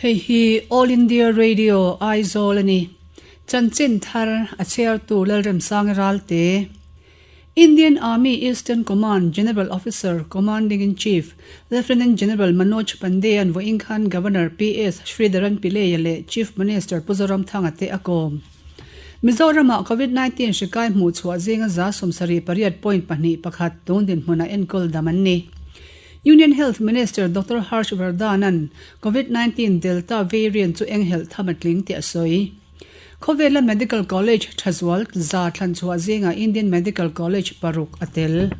Hei hi All India Radio Aizawl a ni. Chanchin thar a chhiartu Lalremsanga Ralte. Indian Army Eastern Command General Officer Commanding-in-Chief Lieutenant General Manoj Pande-a'n vawiin khan Governor PS Sridharan Pillai-a leh Chief Minister Pu Zoramthanga te a kawm. Mizoramah Covid 19 hri kai hmuh chhuah zinga 78.21 tun dinhmunah enkawl dam an ni. Union Health Minister Doctor Harsh Vardhan-a'n Covid 19 Delta variant chu eng helh tham a tling tih a sawi. Khawvela Medical College tha zual za thlan chhuah zingah Indian Medical College paruk a tel.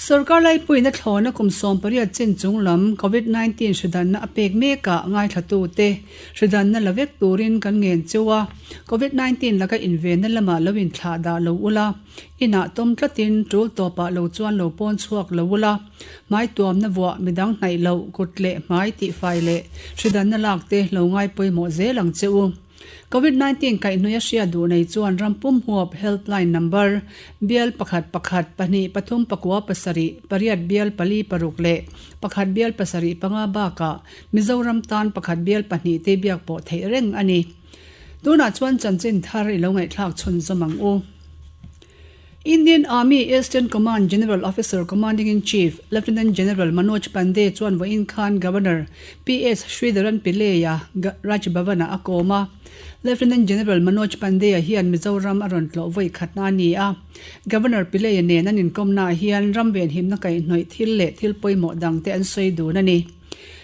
Sorkar laipuiin a thlawna kum 18 chin chung lam Covid 19 hridanna a pek mekah ngaithlatute hridanna la vek turin kan ngen cheu a, Covid 19 laka invenna lamah lo inthlah dah lo ula, inah tawm tlatin tul tawpah lo chuan lo pawn chhuak lo ula, hmai tuamna vuah midang hnaih loh kut leh hmai tihfai leh hridanna lak te lo ngai pawimawh zel ang che u. Covid 19 kaihhnawih a hriat duh nei chuan ram pum huap helpline number bial pakhat pakhat pahnih pathum pakua pasarih pariat bial pali paruk leh pakhat bial pasarih panga bakah Mizoram tan pakhat bial pahnih te biak pawh theih reng a ni. Tunah chuan chanchin thar i lo ngaihthlak chhunzawm ang u. Indian Army Eastern Command General Officer Commanding-in-Chief Lieutenant General Manoj Pande chuan vawiin khan Governor PS Sridharan Pillai-a Raj Bhavan-ah a kawm a. Lieutenant General Manoj Pande-a hian Mizoram a rawn tlawh vawi khatna a ni a. Governor Pillai-a nen an inkawmnaah hian ram venhimna kaihhnawih thil leh thil pawimawh dangte an sawi dun a ni.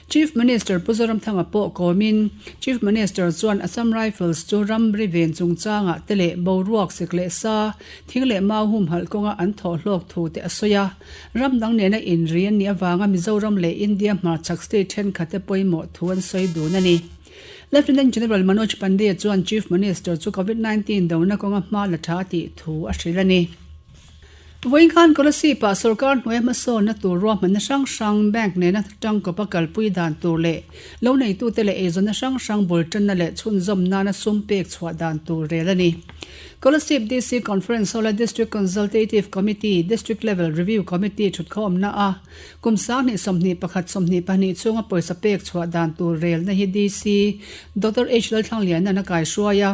Chief Minister Pu Zoramthanga pawh kawmin Chief Minister chuan Assam Rifles chu ramri ven chungchangah te leh boruak sik leh sa, thing leh mau humhalh kawnga an thawh hlawk thu te a sawi a. Ram dang nena inri an nih avanga Mizoram leh India hmarchhak state thenkhat te pawimawh thu an sawi dun a ni. Lieutenant General Manoj Pande chuan Chief Minister chu Covid 19 dona kawnga hma la tha tih thu a hrilh a ni. Vawiin khan Kolasib-ah sorkar hnuaia hmasawnna tur ruahmanna hrang hrang bank nena tangkawpa kalpui dan tur leh lo neitute leh eizawnna hrang hrang bul tanna leh chhunzawm nana sum pek chhuah dan tur rel a ni. Kolasib DC Conference Hall-a District Consultative Committee, District Level Review Committee thutkhawmna a kum 2021 22 chhunga pawisa pek chhuah dan tur relna hi DC Doctor H Lalthlangliana'n a kaihruai a.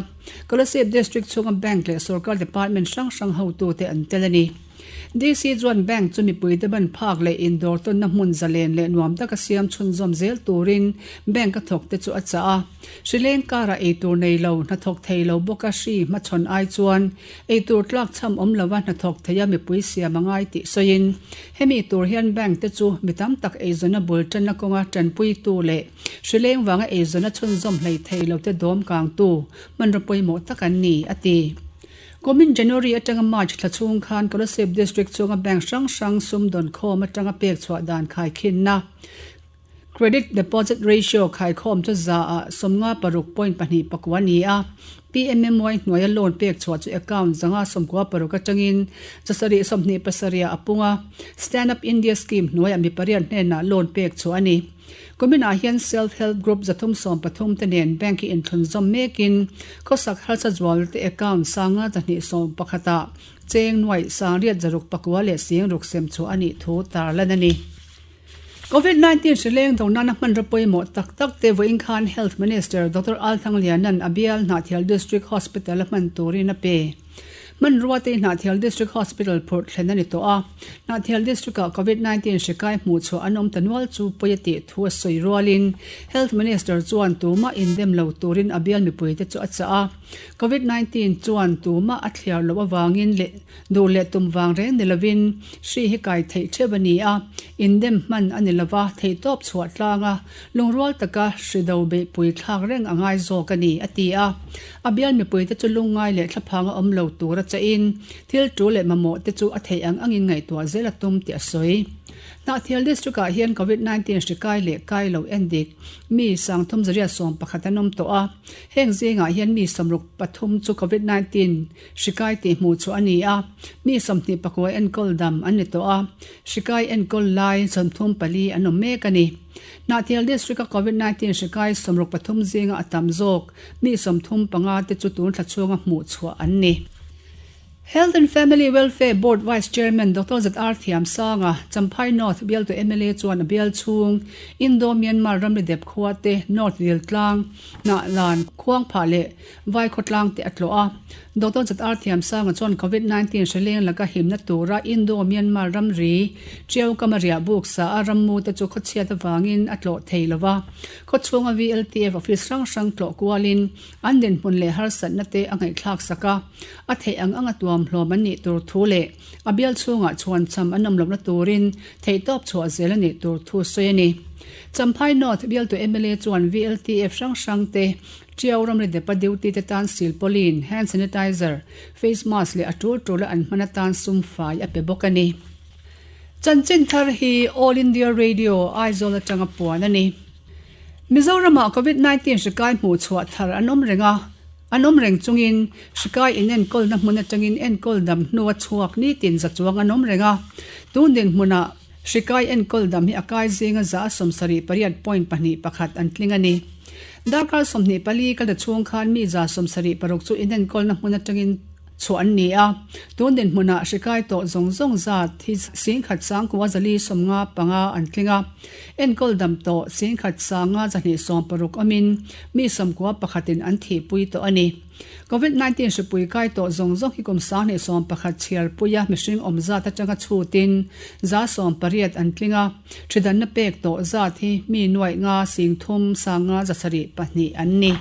Kolasib District chhunga Bank leh Sorkar Department hrang hrang hotute an tel a ni. DC chuan Bank chu mipuite ban phak leh indawr tawnna hmun zalen leh nuam taka siam chhunzawm zel turin Bank a thawkte chu a chah a. Hrileng karah eitur nei lo, hnathawk thei lo bawka hri hmachhawn ai chuan eitur tlakchham awm lova hnathawk theia mipui siam a ngai tih sawiin hemi tur hian Bank te chu mi tam tak eizawnna bul tanna kawnga tanpuitu leh Hrileng vanga eizawn a chhunzawm hlei thei lo te dawm kangtu hmanraw pawimawh tak an ni, a ti. Kumin January atanga March thla chhung khan Kolasib District chhunga bank hrang hrang sumdawn khawm atanga pek chhuah dan khaikhinna Credit Deposit Ratio khaikhawm chu za ah 56 point pahnih pakua a ni a. PMMY hnuaia loan pek chhuah chu account 596 atangin 727 ah a pung a. Stand Up India Scheme hnuaiah mi pariat hnenah loan pek chhuah a ni. Kuminah hian Self Help Group 313 te nen bank hi inthlunzawm mekin khawsak harsa zual te account sanga 211 ah cheng nuaih sangriat zaruk pakua leh sing ruk sem chhuah a nih thu tarlan a ni. Covid 19 hrileng do nana hmanraw pawimawh tak tak te vawiin khan Health Minister Doctor Althangliana'n a bial Hnahthial District Hospital a hman turin a pe. Hmanrua te Hnahthial District Hospital phurh thlen a ni tawh a, Hnahthial District-ah Covid 19 hri kai hmuh chhuah an awm ta nual chu pawi a tih thu a sawi rualin Health Minister chuan tumah indem lo turin a bial mipuite chu a chah a. Covid 19 chuan tumah a thliar loh avangin leh duh leh tum vang reng ni lovin hri hi kai theih theuh a ni a, indem hman a ni lova, theihtawp chhuah tlanga lungrual taka hri do beihpui thlak reng a ngai zawk a ni, a ti a. A bial mipuite chu lungngai leh thlaphanga awm lo tura chahin thil tul leh mamawh te chu a theih ang angin ngaihtuah zel a tum tih a sawi. Hnahthial District ah hian Covid 19 hri kai leh kai lo en dik mi 3111 an awm tawh a, heng zingah hian mi 63 chu Covid 19 hri kai tih hmuh chhuah a ni a, mi 29 enkawl dam an ni tawh a, hri kai enkawl lai 34 an awm mek a ni. Hnahthial District-a Covid 19 hri kai 63 zinga a tam zawk mi 35 te chu tun thla chhunga hmuh chhuah an ni. Health and Family Welfare Board Vice Chairman Doctor ZR Thiamsanga, Champhai North bialtu mla chuan a bial chhung Indo-Myanmar ramri dep khua te, North Diltlang, Hnahlan, Khuangphah leh Vai khawtlang te a tlawh a. Doctor ZR Thiamsanga chuan Covid 19 hreleng laka himna tura Indo-Myanmar ramri Tiau kama riah buk sa a rammu te chu khawchhiat avangin a tlawh thei lo va. Khawchhunga VLTF office hrang hrang tlawh kualin An dinhmun leh harsatna te a ngaihthlak sak a, a theih ang anga tuam hlawm an nih tur thu leh a bial chhungah chhuan cham an awm lohna turin theihtawp chhuah zel a nih tur thu sawi a ni. Champhai North bialtu mla chuan VLTF hrang hrang te, Tiau ramri depa duty te tan silpauline, hand sanitizer, face mask leh a tul tula an hman atan sum fai a pe bawk a ni. Chanchin thar hi All India Radio, Aizawl atanga puan a ni. Mizoramah Covid 19 hri kai hmuh chhuah thar an awm reng a, an awm reng chungin hri kai inenkawlna hmun atangin enkawl dam hnua chhuak nitin za chuang an awm reng a. Tun dinhmunah hri kai enkawl dam hi a kai zinga 8.21% an tling a ni. Darkar 24 kal ta chhung khan mi 76% chu inenkawlna hmun atangin chhuah an ni a, tun dinhmunah hri kai tawh zawng zawng zat hi 10,455 an tling a, enkawl dam tawh 10,560 awmin mi sawmkua pakhatin an thihpui tawh a ni. Covid 19 hripui kai tawh zawng zawng hi kum 2021 chhiarpuia mihring awm zat atanga chhutin 80% an tling a, thidanna pek tawh zat hi mi nuaih nga singthum sanga 702 an ni.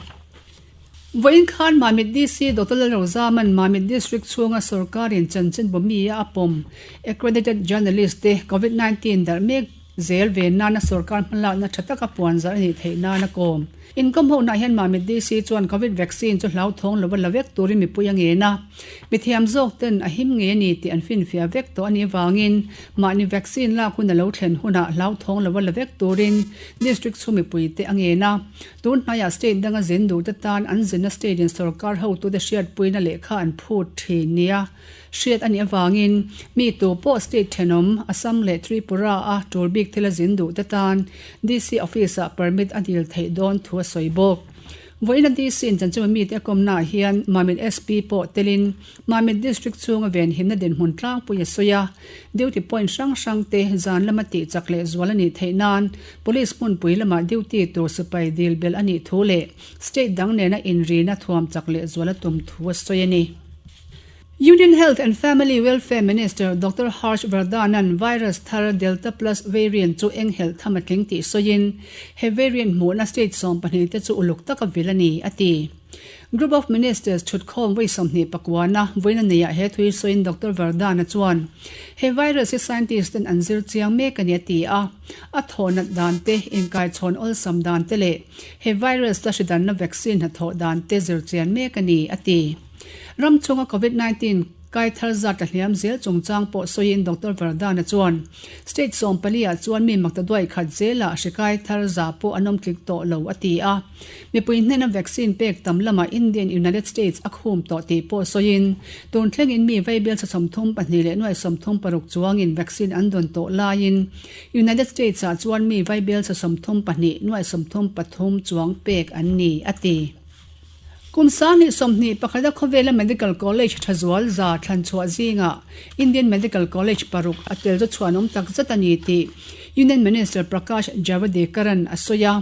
Vawiin khan Mamit DC Doctor Lalrozaman Mamit District chhunga sorkarin chanchinbu mi a pawm accredited journalist te Covid 19 darh mek zel ve nana sorkar hmalakna tha taka puan zarh a nih theih nan a kawm. Inkawm hohnah hian Mamit DC chuan Covid vaccine chu hlauthawng lova la vek turin mipui a ngen a, mithiam zawk ten a him ngei a ni tih an finfiah vek tawh a nih avangin mahni vaccine lak hun a lo thlen hunah hlauthawng lova la vek turin District chhung mipuite a ngen a. Tun hnaiah state danga zin duhte tan an zinna state in sorkar hotute hriatpuina lehkha an phut thin nia hriat a nih avangin mi tu pawh state thenawm Assam leh Tripura a tul bik thila zin duhte tan DC office ah permit a dil theih dawn thu a sawi bawk. Vawiina DC in chanchinba mite a kawmnaah hian Mamit SP pawh telin Mamit District chhunga venhimna dinhmun tlangpui a sawi a, duty point hrang hrang te zan lama tih chak leh zual a nih theih nan Police hmunpui lamah duty tur sipai dil belh a nih thu leh state dang nena inrina thuam chak leh zual a tum thu a sawi a ni. Union Health and Family Welfare Minister Doctor Harsh Vardhan-a'n virus thar Delta Plus variant chu eng helh tham a tling tih sawiin he variant hmuhna state 12 te chu uluk taka vil a ni, a ti. Group of Ministers thutkhawm vawi 20 pakuana vawiin a neiah he thui sawiin Doctor Vardhan-a chuan he virus hi scientist ten an zir chiang mek a ni a ti a, a thawh nat dan te, inkaichhawn awlsam dan te leh he virus la hridanna vaccine hnathawh dan te zir chian mek a ni a ti. Ram chhunga Covid 19 Kai thar zat a hliam zel chungchang pawh sawiin Doctor Vardhan-a chuan, State 14 ah chuan mi makta duai khat zelah hri kai thar za pawh an awm tling tawh lo, a ti a. Mipui hnena vaccine pek tam lamah Indian United States a khum tawh tih pawh sawiin, tun thlengin mi vaibel sa 32 leh nuai 36 chuangin vaccine an dawn tawh laiin United States ah chuan mi vaibel sa 32 nuai 33 chuang pek an ni, a ti. Kum 2021 a khawvela Medical College tha zual za thlan chhuah zingah Indian Medical College paruk a tel chu chhuanawm tak zet a ni tih Union Minister Prakash Javadekar-a'n a sawi a.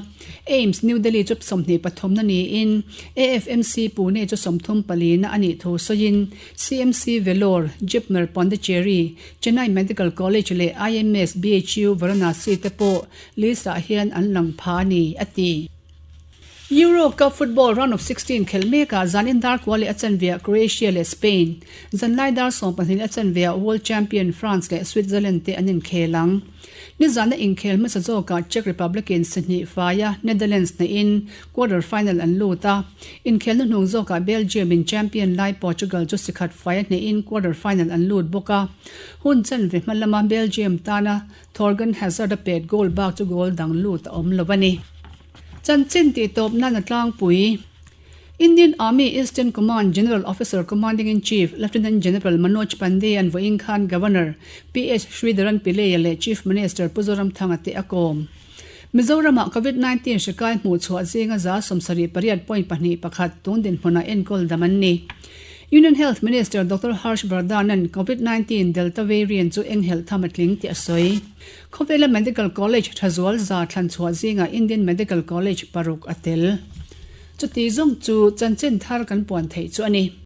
AIIMS New Delhi chu 23 na niin AFMC Pune chu 34 na a nih thu sawiin CMC Vellore, Jipmer Pondicherry, Chennai Medical College leh IMS BHU Varanasi te pawh list-ah hian an lang pha a ni, a ti. Euro Cup football round of 16 khelh mekah zanin dar kua leh a chanveah Croatia leh Spain, zanlai dar 12 leh a chanveah World Champion France leh Switzerland te an inkhel ang. Nizana inkhel hmasa zawkah Czech Republic-in si hnih faia Netherlands hnahin quarter final an lut a, inkhel hnuhnung zawkah Belgium-in champion lai Portugal chu si khat faia hnahin quarter final an lut bawk a. Hun chanve hma lama Belgium tana Thorgan Hazard-a pet goal bak chu goal dang lut a awm lo a ni. Chanchin tih tawp nan a tlangpui. Indian Army Eastern Command General Officer Commanding-in-Chief Lieutenant General Manoj Pandey an vawiin khan Governor PS Sridharan Pillai leh Chief Minister Pu Zoramthanga te a kawm. Mizoramah Covid 19 hri kai hmuh chhuah zinga 78.21 tun dinhmunah enkawl dam an ni. Union Health Minister Doctor Harsh Vardhan-a'n Covid 19 Delta variant chu enghelh tham a tling tih a sawi. Khawvela Medical College tha zual za thlan chhuah zingah Indian Medical College paruk a tel. Chuti zawng chu chanchin thar kan puan theih chu a ni.